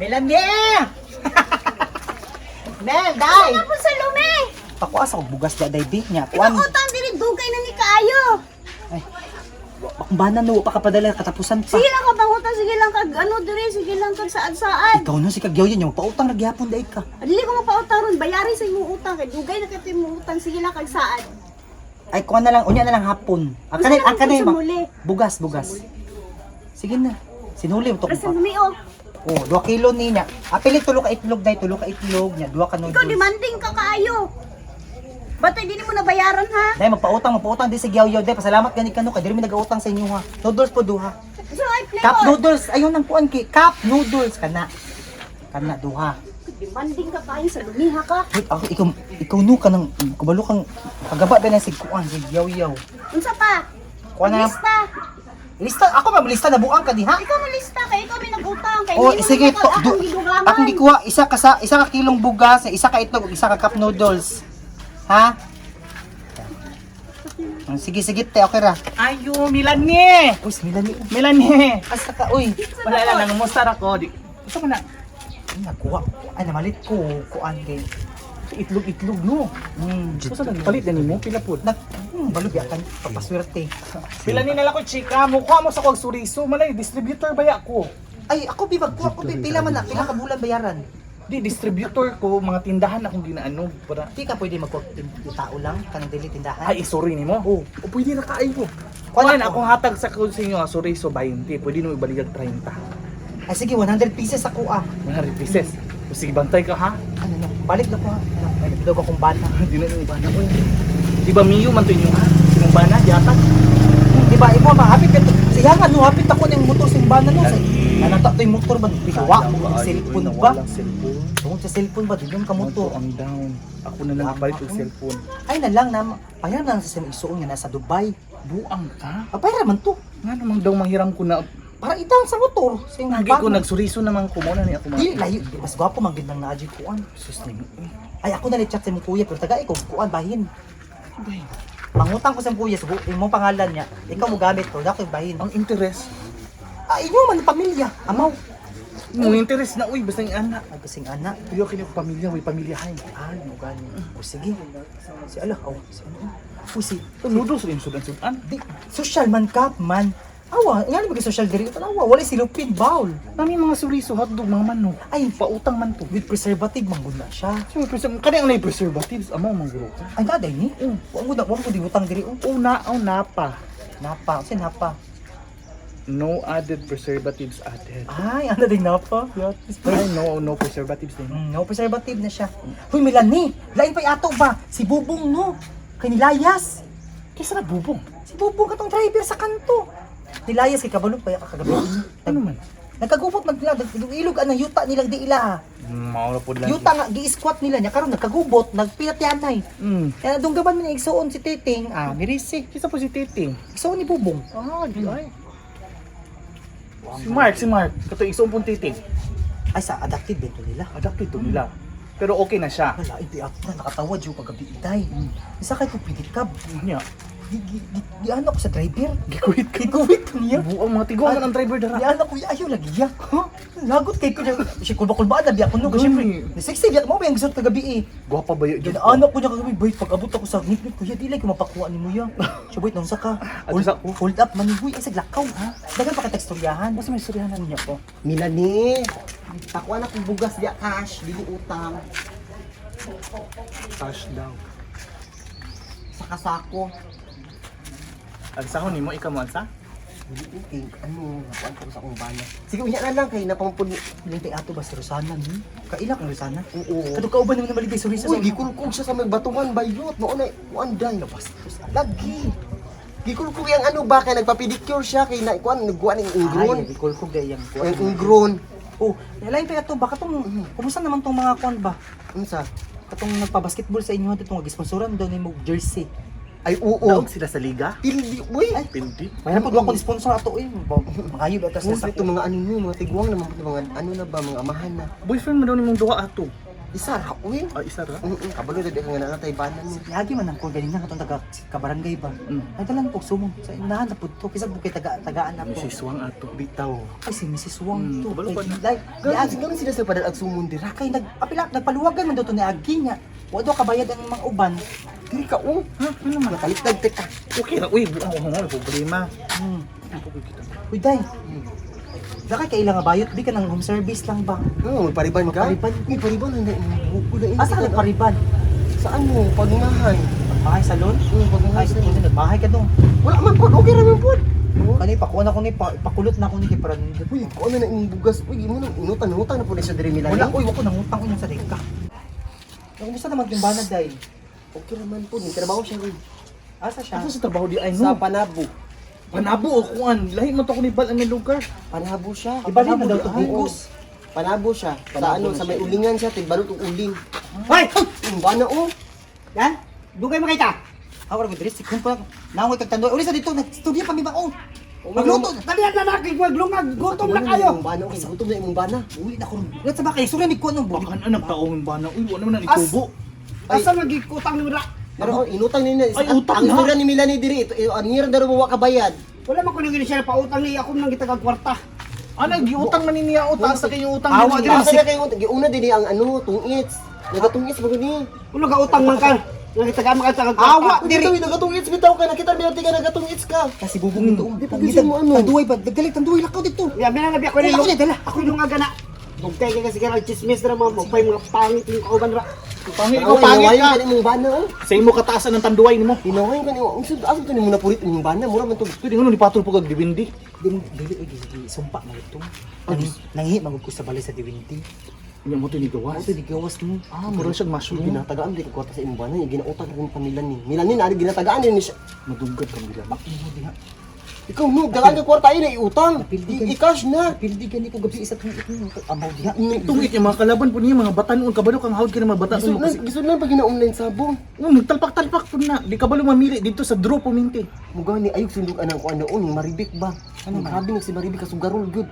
Melanie! Mel, day! Ano po sa lumi? Pakuha sa bugas da day bi nya. Kuan. Ikaw diri dugay na ni kaayo. Ay. Akong bana no pa kapadala katapusan pa. Sige lang ka pangutang, sige lang kag ano diri, sige lang kag saad-saad. Ikaw no si kagyaw yun, yung pautang na gyapon day ka. Dili ko mapautang ron, bayari sa imong utang kay dugay na kay imong utang, sige lang kag saad. Ay, kuan na lang, unya na lang hapon. Ang Gusto kanay, na ang kanay lang ma. sumuli. Bugas, bugas. Sige na. Sinuli mo to. Asa lumi oh. Oh, 2 kilo ni niya. Apili tulo ka itlog day, tulo ka itlog niya, duha ka Ikaw noodles. demanding ka kaayo. Bata dili mo nabayaran ha. Day magpautang, magpautang di sa gyaw-yaw day. Pasalamat gani kano kay diri mi nagautang sa inyo ha. Noodles po duha. So ay Cup flavor. noodles, ayun ang kuan kay cup noodles kana. Kana duha. Demanding ka kaayo sa lumiha ka. Wait, ako ikaw ikaw no kanang kabalo kang pagaba ba ng sig kuan sig yaw-yaw. Unsa pa? Kuan na lang. Lista. Lista ako ma lista na buang ka diha. Ikaw mo lista kay ikaw may nag-utang kay Oh, hindi mo sige naman to, akong gidugangan. akong gikuha isa ka kilong bugas, isa ka itlog, isa ka cup noodles. Ha? Oh, sige, sige, te, okay ra. Ayo, Melanie! Uy, si Melanie. Melanie! Asa ka, uy. Wala lang, nangumustar ako. Di, gusto ko na. Ay, nakuha. Ay, namalit ko. Kuan kay. Itlog-itlog, no? Gusto na palit na nimo, pila po. Nag, balog yakan. Papaswerte. Pila ni nala ko, chika. Mukha mo sa kog suriso. Malay, distributor ba ya ko? Ay, ako bibag ko. Ako bi, pila man na. Pila ka bulan bayaran. Di, distributor ko, mga tindahan akong ginaano. Para, Di ka pwede magkuha tao lang. Kanang dili tindahan. ay, sorry nimo. Oo. O, pwede na kaayo. Kuan Kuan, ako. akong hatag sa ko sa inyo, ah, suriso 20. Pwede nimo ibaligag 30. Ay, sige, 100 pieces ako ah. 100 pieces. O sige, bantay ka ha. Ano no? Balik na ko ha. Ano, may nabidog akong bana. Di na yung bana ko. Di ba Mio man to inyo ha? Sinong bana, yata. Di ba, imo ma hapit ka siya nga no hapit ako ng motor sa bana no. Sa nanata to yung motor ba biwa mo ng cellphone ba? Walang cellphone. Tungod sa cellphone ba dili ka motor. Motor ang down. Ako na lang palit og cellphone. Ay na lang na pahiram na lang sa imong isuon nga nasa Dubai. Buang ka? Ah, pahiram man to. Nga namang daw manghiram ko na. Para i-down sa motor sa imong Lagi ko bana. nagsuriso naman ko mo na ni ako mga. Dili layo, di, mas gwapo man gid nang naadyoy kuan. Sus nimo. Ay ako na chat sa imong kuya pero taga ikaw kuan bahin. Bay, Pangutang ko sa imong kuya subo imong pangalan niya. Ikaw mo gamit to, dako bahin. ang interest. Ah, inyo man ang pamilya. Amaw. Mo interest na uy basta yung anak. Ay kasing ana. Tuyo kini ko pamilya, way pamilyahay. Ay, mo gani. O sige. Si ala, oh, si ano? O si To noodles rin sudan-sudan. di, social man ka man. Awa, nga ba social diri awa, wala si Lupin bowl. Nami mga suriso hotdog mga manok. Ay, Pautang man to. with preservative man gud na siya. So, kani ang nay preservatives amo mangguro ka. Ay, naday ni. Wa mo na, wa mo di butang diri oh. Una o napa. Napa, kasi napa. No added preservatives added. Ay, ano din napa? Ay, no, no preservatives din. No preservative na siya. Huy, Melanie, lain pa ato ba? Si Bubong no. Kay nilayas. Kaysa na bubong. Si Bubong katong driver sa kanto. Nilayas kay kabalo pa kagabi. Ano man? Nagkagubot man nila, ilog ang yuta nilang di ila. Maura po lang. Yuta nga gi-squat nila niya karon nagkagubot, nagpinatyanay. Kaya dunggaban man igsuon si Titing, ah, mirisi. Kaysa po si Titing. Igsuon ni Bubong. Ah, di ay. Si Mark, si Mark. Kato igsoon pong Titing. Ay sa adapted bento nila. Adapted to nila. Pero okay na siya. Wala, hindi ako na nakatawa jud kagabi itay. Isa kay ko pinikab. Nya. Di, di, di, di ano ko sa driver. Gikuit ka. Gikuwit ko niya. Buang mga tiguan man ang driver dara. Di ano ko ayaw lagi ya. Huh? Lagot kay ko niya. Siya kulba-kulbaan na biya ko no. Kasi Gani. syempre, ni sexy biya mo ba yung gisuot kagabi eh. Gwapa ba yun? Ginaano ko niya kagabi, boy, pag abot ako sa ngipit ko, ya, dili ko mapakuha ni mo ya. Siya, boy, naunsa ka. At Hold, sa ko. hold up, man, boy, ay, saglakaw, ha? Dagan pa ka teksturyahan. Basta may istoryahan na niya po. Milani, takuan akong bugas diya cash, dili utang. Cash daw. Sa kasako. Ang sahon nimo ikaw mo ansa? Dili kay ano, nakuan ko sa akong bana. Sige unya na lang kay napampun. Lintay ato ba si Rosana, ni? Kaila kang Rosana? Oo. Kato kauban naman na maligay si Risa. Uy, gikulkog siya sa may batuhan bayot. Mao na kuan day. Bastos. Lagi. Gikulkog yang ano ba kay nagpa-pedicure siya kay na kuan nagkuan ning ingron. Ay, gikulkog gay yang kuan. Ang ingron. Oh, lain pa ato ba katong kumusta naman tong mga kuan ba? Unsa? Katong nagpa-basketball sa inyo ditong gisponsoran daw nimo jersey. Ay oo. Daog sila sa liga? Pildi, uy. Pildi. Mayroon po akong sponsor ato eh. Makayo ba tas Uy, sa ito mga ano nyo, mga tiguang naman po, mga ano na ba, mga amahan na. Boyfriend mo daw nimong duha ato. Isa ra uy. Ah, isa ra. Kabalo na di ka nga nangatay banan ni. Lagi man ang ko ganin na katong taga kabarangay ba. Nagdalan ko sumong sa inahan na pud to kisag bukay taga tagaan na po. Mrs. Wang ato. Bitaw. Ay si Mrs. Wang to. Kabalo pa na. Like, Ganun giagi ganun sila sa padal ag sumon dira. kay nag apila nagpaluwagan man daw to ni Agi niya. Wa daw kabayad ang mga uban. Diri ka oh. Ha? Ano man? Nakaliktag te ka. Okay ra uy, buang wala problema. Uy, day. Daka kay ilang nga bayot di ka ng home service lang ba? Oh, magpariban ka? Magpariban. May pariban na buko na Asa ka nagpariban? Sa ano? Pagunahan. Bahay salon? Pagunahan Ay, sa sa nagbahay ka dong. Wala man pod, okay ra man pod. Kani pakuha na ko ni pakulot na ko ni kay para nindot. Uy, kuan na na imong bugas. Uy, imo nang inutan-utan na po na siya diri Milani. Wala uy, wako nangutang ko sa deka. Kumusta naman yung banad day? Okay ra man pod, trabaho siya ron. Asa siya? Asa sa trabaho di ay Sa no. Panabo. Panabo o kuan, lahi man to ko ni bal ang lugar. Panabo siya. Iba rin na daw to Oo. Bigos. Panabo siya. Sa Panabo ano, na sa may siya. ulingan siya, tigbalot og uling. Ay! Yung bana oh. Yan? Dugay mo kita. Ako ra ko diri sikon pa. Naongoy kag tandoy. Uli sa dito nag-studio pa mi ba oh. Magluto. Dali na na kay maglungag, gutom na kayo. Imong bana okay, gutom na imong bana. Uli na ko ron. Ulit sa ba kay suri mi kuan nung Baka na nagtaong bana. Uy, wala naman na itubo. Asa magikutang ni ra? Pero oh, inutang ni Ay, utang Ang na. istorya ni Milani diri ito, ang nira daro mo wa kabayad. Wala man ko nang siya pautang ni ako nang gitagag kwarta. Ano, giutang man ni niya o, taas na kayo utang. Awa, niya. Asa na kayo giuna dinhi ang ano, tungits. Nagatungits ba gani? Ulo ga utang man ka. Nang gitagaan man ka tagag kwarta. Awa Diri diri. nagatungits bitaw ka nakita mi ka nagatungits ka. Kasi bubong ito. Di pa gusto mo ano. Tanduay ba? Nagdalig tanduay lakaw dito. Ya mena na biya ko ni Wala ko ni dala. Ako lungaga na. Dugtay kay kasi kay chismis ra mga mo pay mga pangit yung kauban ra. Pangit ko, pangit Pangit ka. ka imong bana oh. Sa imo kataasan ng tanduay nimo. Hinawayon ka nimo. Unsa asa to nimo napurit imong bana mura man to. Pwede nga ni patol po kag dibindi. Di mo dili oy di sumpa na ito. Nanghi magud ko sa balay sa Diwinti. Nya mo to ni gawas. Ako di gawas mo. Ah, mura siyang mushroom. Ginatagaan di ko kwarta sa imong bana, ginautang ko pa Milani. Milani na ginatagaan ni siya. Madugad kang bila. Imo diha. Ikaw no, dagaan ka kwarta ay na iutang. Napildi ka. I-cash na. Pildi gani ko gabi isa tong ito. Amaw diha. Tungit yung mga kalaban po niya, mga batanon, kabalo kang hawd ka ng mga batanon. Gisud lang, gisud lang pag gina-online sabong. Oh, nagtalpak-talpak po na. Di kabalo mamili dito sa draw puminti. Muga ni ayog sundog anang ko ano ni Maribik ba? Ano grabe nag si Maribik kasugarol gyud.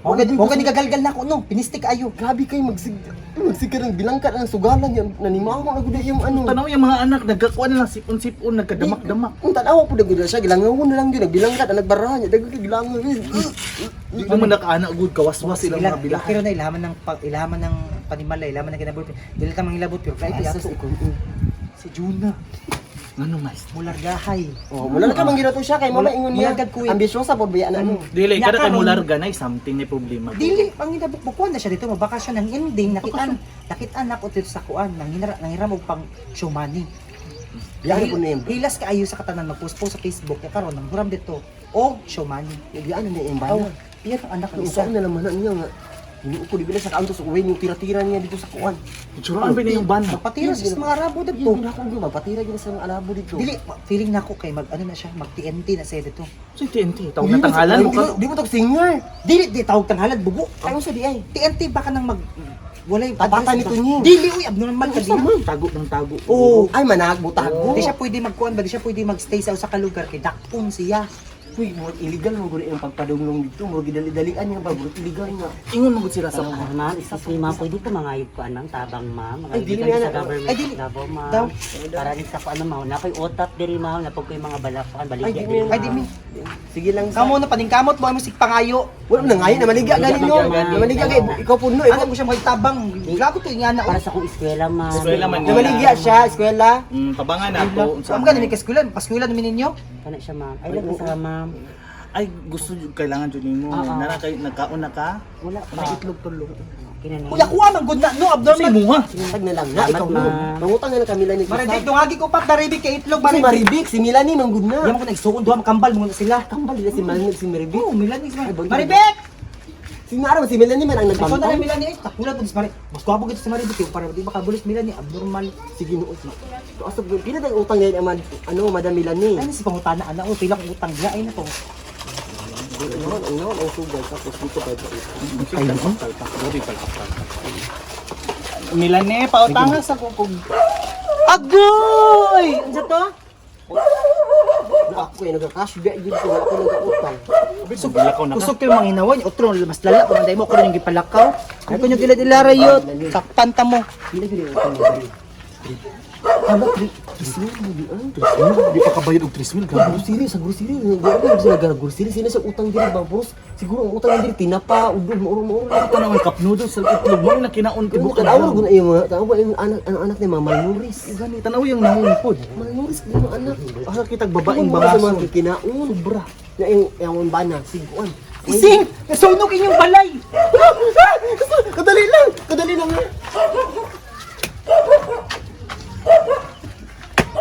Mo gani gagalgal na ko no. Pinistik ayo. Grabe kay magsig magsig ka ng bilangkat ang sugalan niya nanimaho na gud yung ano. Tanaw yung mga anak, nagkakuan na lang, sipon-sipon, nagkadamak-damak. Ang tanawa po gud siya gilangawon na lang gyud nagbilangkat ang nagbarahan niya dagud gilangaw. Di naman nakaanak gud, kawaswas silang mga Ila, bilahan. pero na ilaman ng ilaman ng panimala, ilaman ng kinabuhi. Dili ta manghilabot pero kahit Ay, ato sus, ikaw. si Juna Ano mas? mulargahay. Oh, mula na ka mangginato siya kay mama ingon niya. Mulargad ko eh. Ambisyosa po ba na ano. Dili, kada kay Nakaroon. mularga na something na problema. Dili pangilabot bukuan na siya dito, mabakasyon ang ending nakitaan nakitaan ako dito sa kuan nanginara nanghiram og pang show money. Biyaan po na yung Hilas kaayo sa katanan magpost sa Facebook kay karon nang huram dito og show money. Biyaan na yung Aw, bana. piya ang anak Ang ng isa. isa na naman na niya nga. Hinuo ko di bila sa kaanto sa uwi yung tira-tira niya dito sa kuan. Itsuraan pa na yung bana. Magpatira sa mga Arabo dito. Yung ako gyud mapatira gyud sa mga alabo dito. Dili feeling nako kay mag ano na siya, mag TNT na siya dito. So TNT, tawag na tanghalan mo ka. Di mo tog singer. Dili di tawag tanghalan bugo. Kayo sa di ay. TNT baka nang mag walay Tabata address nito ba? niya. Dili uy abnormal ka Ano sa diha. man? Tago ng tago. Oo. Ay manag butago. Di siya pwede magkuan ba? Di siya pwede magstay sa usa ka lugar kay dakpon siya. Uy, murag illegal mo gud yung pagpadunglong dito, murag gidali-dalian niya ba, murag illegal nga. Ingon mo gud sila sa Ah, ma'am, excuse me ma'am, pwede ko mangayog ko anang tabang ma'am. Ay, Mangayog dili ka na sa na. government Ay, dili. Davao ma'am. Daw. Para rin sa kuan ma'am, na ko'y otap diri ma'am, na pag ko'y mga balakuan, Ay, baligya di diri mi. Ay di mi. Sige lang sa. Kamo na paningkamot mo ay musik pangayo. Wala na ngayon, namaligya gani no. Namaligya kay ikaw puno, ikaw. Ano mo siya tabang? Gago to ingana. Para sa akong eskwela ma'am. Eskwela man. Namaligya siya, eskwela. Tabangan na to. Ang gani ni kaskulan, paskulan namin ninyo. Kana siya ma'am. Ay, lang sa ma'am. Ay, gusto kailangan jud nimo. Oo. Nara kay nagkaon na ka. Wala pa. May itlog tulo. Kinani. Kuya kuha man gud na no Sa abnormal. imuha. Tag na lang na, Salamat, ikaw no. ma'am. Mangutang na lang kami lang ni Maribik dungagi ko pat daribik kay itlog Si maribik. Maribik, si Milani manggud na. Di mo ko nagsuon duha makambal mo na sila. Kambal nila si Milani si Maribik. Oh, Milani si Ay, bang- Maribik. Si Nara si Milani man ang Ikaw na nagbantay. lang Milani ay takula to si Maribik. Mas gwapo gid si Maribik kay para di makabulos Milani abnormal. Sige no. Asa pila tayong utang niya ang ano Madam Milani. Ay na si pangutana ana oh pila kong utang niya ay na to. Ang naon ang sugal tapos dito pa ito. Ay, talpak. Dori palpak palpak. Milane, pautangan sa kukog. Agoy! Unsa to? Ako kay nagka-cash ba gyud ko, wala ko nagkautang. Kusog na ka. Kusog kayo mga hinawan, otro mas lala pa man dai mo karon yung gipalakaw. Ay kunyo gila-dilara yot, sakpan ta mo. Pila gyud ang utang mo diri? Tama, 3 mil mo di ay. Di pa kabayad og 3 mil, grabe. Grocery, sa grocery, grabe sila gara grocery, sila sa utang diri ba, boss? Siguro ang utang diri tinapa, udog, mauro mauro. Tanaw ang cup noodles sa itlog mo na kinaon Tibok tibok tanaw gud ay mga tanaw yung anak ang anak ni Mama malnourished. Gani tanaw yung nahong pod. Malnourished yung mga anak. Asa kitag babaeng Babaeng sa mga bangason. kikinaon. Sobra. Na yung yung bana, siguan. Ising, nasunog inyong balay. Kadali lang.